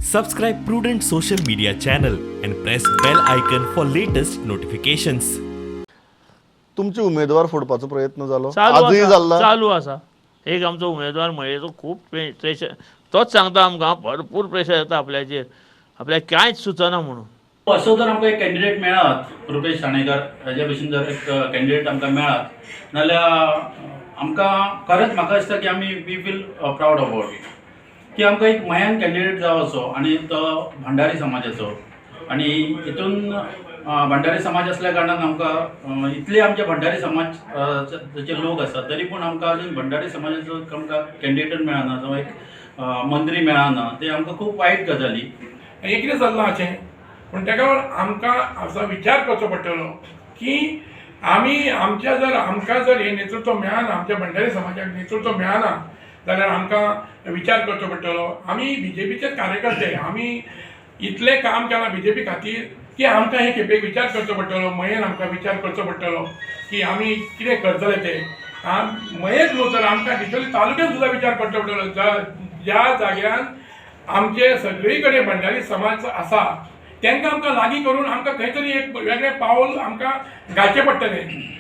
Subscribe Prudent Social Media channel and press bell icon for latest notifications. तुमचे उमेदवार फोडपाचो प्रयत्न जालो, चालू आजूय आसा, जाल्ला. चालू आसा. एक आमचो उमेदवार मयेचो खूब प्रेशर, तोच सांगता आमकां, भरपूर प्रेशर येता आपल्याचेर, आपल्याक कांयच सुचना म्हणून. असो जर आमकां एक कॅन्डिडेट मेळत, रुपेश साणेकर हाज्या भशेन जर एक कॅन्डिडेट आमकां मेळत जाल्यार आमकां खरेंच म्हाका दिसता की आमी we feel proud about it, की आमकां एक मयान कॅन्डिडेट जावो असो आनी तो भंडारी समाजाचो. आनी हितून भंडारी समाज असल्या कारणान आमकां इतले आमचे भंडारी समाज जे लोक आसा, तरी पूण आमकां अजून भंडारी समाजाचो आमकां कॅन्डिडेट मेळना जावं एक मंत्री मेळना, ते आमकां खूब वायट गजाली. हें कितें चल्लां अशें? पूण ताका लागून आमकां असो विचार करचो पडटलो की आमी आमच्या जर आमकां जर हें नेतृत्व मेळना, आमच्या भंडारी समाजाक नेतृत्व मेळना जाल्यार आमकां विचार करचो पडटलो. आमी बीजेपीचे कार्यकर्ते, आमी इतलें काम केलां बीजेपी खातीर की आमकां हे खेपेक विचार करचो पडटलो. मयेन आमकां विचार करचो पडटलो की आमी कितें करतले ते. मयेच न्हू तर आमकां डिचोली तालुक्यान सुद्दां विचार करचो पडटलो. ज्या जाग्यान आमचे सगळी कडेन भंडारी समाज आसा तांकां आमकां लागीं करून आमकां खंय तरी एक वेगळें पावल आमकां घालचें पडटलें.